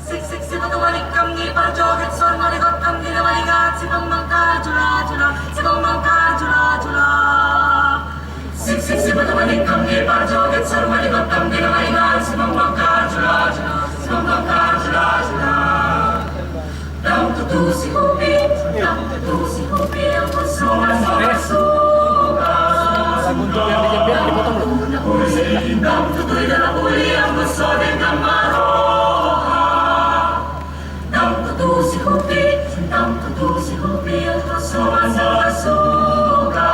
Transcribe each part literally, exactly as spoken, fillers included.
Siksik siboto manikam ni parjoget sor marigot kam di na maningan sibang bangka jula jula, sibang bangka jula jula. Siksik siboto manikam ni parjoget sor marigot kam di na maningan sibang bangka jula jula, sibang bangka jula jula. Dang tutu sihupi, dang tutu sihupi, ampun suka suka. Dang tutu di dalam uli, ampun so dengan maroha. Dang tutu sihupi, dang tutu sihupi, ampun suka suka.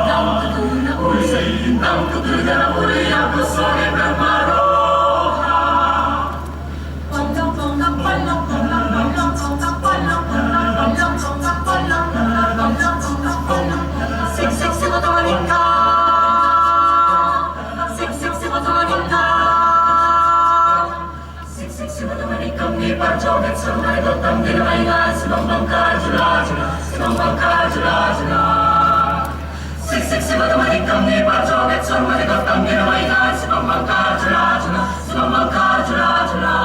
Dang tutu na uli, dang tutu di dalam uli, ampun so dengan maroha. Siksik siboto manikam ni parjoget sor marigot kam di na maningan sibang bangka jula jula, sibang bangka jula jula. Siksik siboto manikam ni parjoget sor marigot kam di na maningan sibang bangka jula jula, sibang bangka jula jula.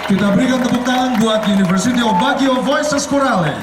Kita berikan tepuk tangan buat University of Baguio Voices Chorale.